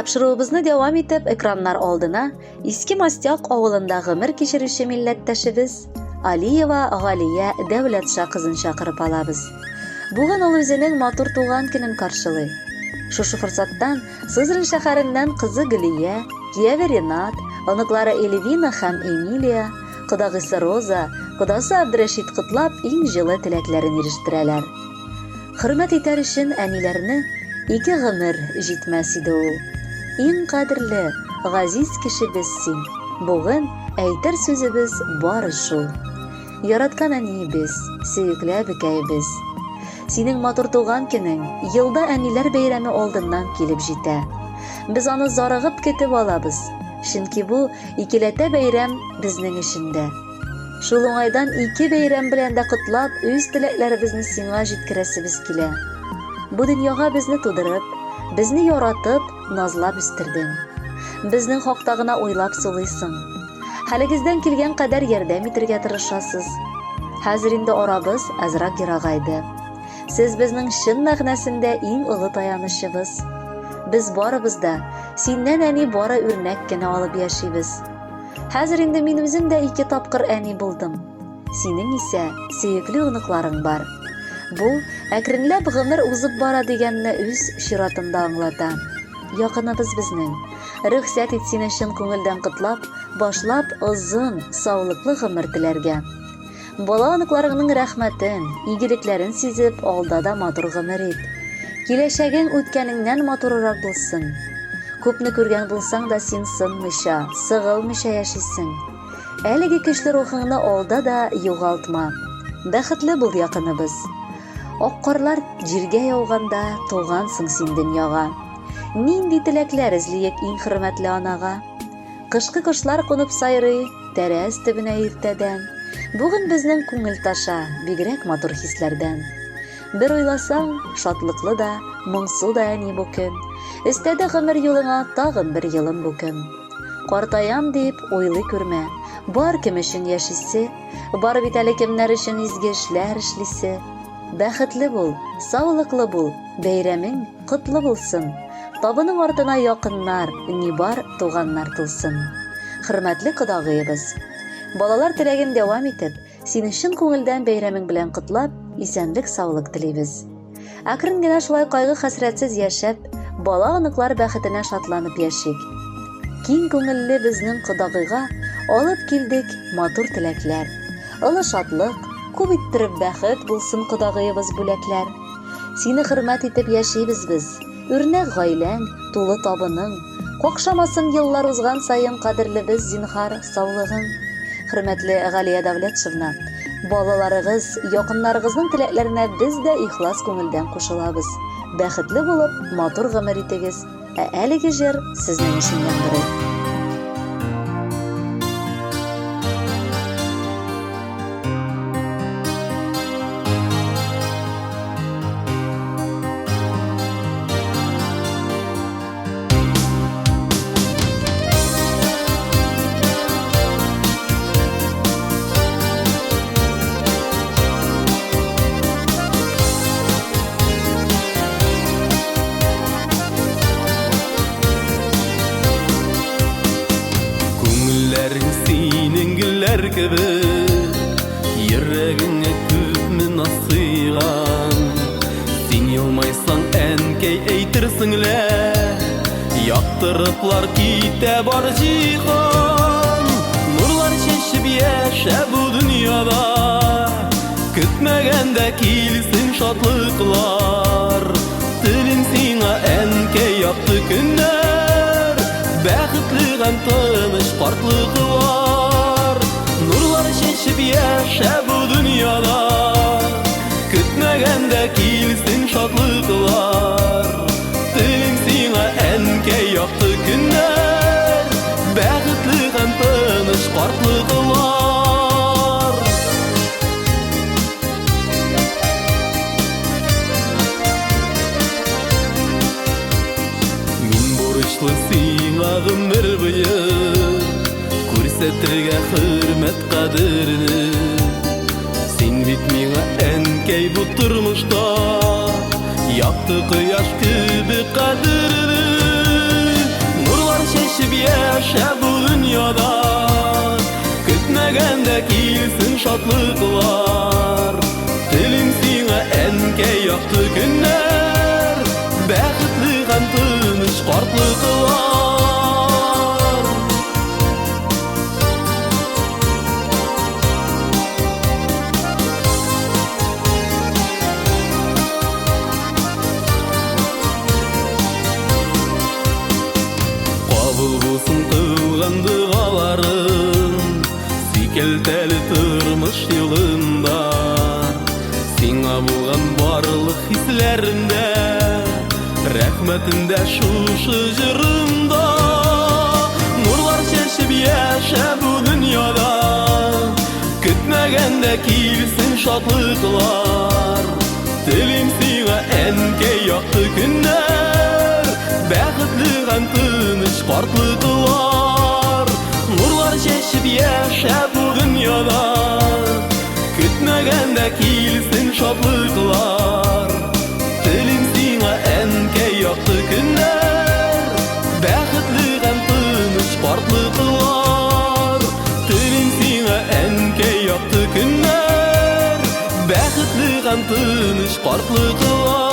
Тапшыруыбызны дәвам итеп, экраннар алдына Иске Мостяк авылында гомер кичерүче милләттәшебез Алиева Галия Дәүләтша кызын чакырып алабыз. Бүген ул үзенең матур туган көнен каршылый. Шушы форсаттан Сызрань шәһәреннән кызы Гөлия, кияве Ренат, оныклары Эльвина һәм Эмилия, кодагыйсы Роза, кодасы Абдрәшит котлап, иң җылы теләкләрен ирештерәләр. Хөрмәт итәр өчен әниләрне ике гомер җитмәс иде ул. Иң кадерле, газиз кешебез син. Бүген әйтер сүзебез бары шул. Яраткан әниебез, сөекле әбекәебез. Синең матур туган көнең елда әниләр бәйрәме алдыннан килеп җитә. Без аны зарыгып көтеп алабыз, чөнки бу икеләтә бәйрәм безнең өчен дә. Шул уңайдан ике бәйрәм белән дә котлап, үз теләкләребезне сиңа җиткерәсебез килә. Бу дөньяга безне тудырып, безне яратып, назлап үстердең. Безнең хакта гына уйлап сулыйсың. Хәлегездән килгән кадәр ярдәм итергә тырышасыз. Хәзер инде арабыз азрак ерагайды. Сез безнең чын мәгънәсендә иң олы таянычыбыз. Без барыбыз да синнән әни бары үрнәк кенә алып яшибез. Хәзер инде мин үзем дә ике тапкыр әни булдым. Синең исә сөекле оныкларың бар. Бу, әкренләп гомер узып бара дигәнне үз чиратында аңлата. Якыныбыз безнең. Рөхсәт ит сине чын күңелдән котлап, башлап озын, саулыклы гомер теләргә. Бала оныкларыңның рәхмәтен, игелекләрен сизеп, алда да матур гомер ит. Киләчәгең үткәнеңнән матурырак булсын. Күпне күргән булсаң да син сынмыйча, сыгылмыйча яшисең. Әлеге көчле рухыңны алда да югалтма. Бәхетле бул, якыныбыз. Ак карлар җиргә яуганда тугансың син дөньяга. Нинди теләкләр эзлиек иң хөрмәтле анага? Кышкы кошлар кунып сайрый тәрәз төбенә иртәдән. Бүген безнең күңел таша бигрәк матур хисләрдән. Бер уйласаң, шатлыклы да, моңсу да әни бу көн. Өстәде гомер юлыңа тагын бер елым бу көн. Картаям дип уйлый күрмә, бар кем өчен яшисе, бар бит әле кемнәр өчен изге эшләр эшлисе. Бәхетле бул, саулыклы бул, бәйрәмең котлы булсын. Табының артына якыннар, ни бар, туганнар тулсын. Хөрмәтле кодагыебыз! Балалар теләген дәвам итеп, сине чын күңелдән бәйрәмең белән котлап, исәнлек-саулык телибез. Әкрен генә шулай кайгы-хәсрәтсез яшәп, бала-оныклар бәхетенә шатланып яшик. Киң күңелле безнең кодагыйга алып килдек матур теләкләр. Олы шатлык, күп иттереп бәхет булсын кодагыебыз бүләкләр. Сине хөрмәт итеп яшибез без. Үрнәк гаиләң, тулы табының. Какшамасын еллар узган саен кадерлебез, зинһар, саулыгың. Хөрмәтле Галия Давлетшевна, балаларыгыз, якыннарыгызның теләкләренә без дә ихлас күңелдән кушылабыз. Бәхетле булып, матур гомер итегез. Ә әлеге җыр сезнең өчен яңгырый. Күңелләрең синең гөлләр кебек, Йөрәгеңә күпме наз сыйган. Син елмайсаң, әнкәй, әйтерсең лә, Яктырыплар китә бар җиһан. Нурлар чәчеп яшә бу дөньяда, Көтмәгәндә килсен шатлыклар. Телим сиңа, әнкәй, якты көннәр, Бәхетле һәм тыныч картлыклар. Нурлар чәчеп яшә бу дөньяда, Көтмәгәндә килсен шатлыклар. Телим сиңа, әнкәй, якты көннәр, Бәхетле һәм тыныч картлыклар. Мин бурычлы сиңа гомер буе Күрсәтергә хөрмәт кадерне. Син бит миңа, әнкәй, бу тормышта Якты кояш кебек кадерле. чәчеп яшә бу дөньяда. Көтмәгәндә килсен шатлыклар. Телим сиңа, әнкәй, якты көннәр, бәхетле һәм тыныч картлыклар. Кабул булсын кылган догаларың, сикәлтәле тормыш юлында. Сиңа булган барлык хисләремдә, рәхмәтемдә шушы җырымда. Нурлар чәчеп яшә бу дөньяда, көтмәгәндә килсен шатлыклар. Телим сиңа, әнкәй, якты көннәр, бәхетле һәм тыныч картлыклар. Нурлар чәчеп яшә бу дөньяда, көтмәгәндә килсен шатлыклар. Телим сиңа, әнкәй, якты көннәр, бәхетле һәм тыныч картлыклар. Телим сиңа, әнкәй, якты көннәр, бәхетле һәм тыныч картлыклар.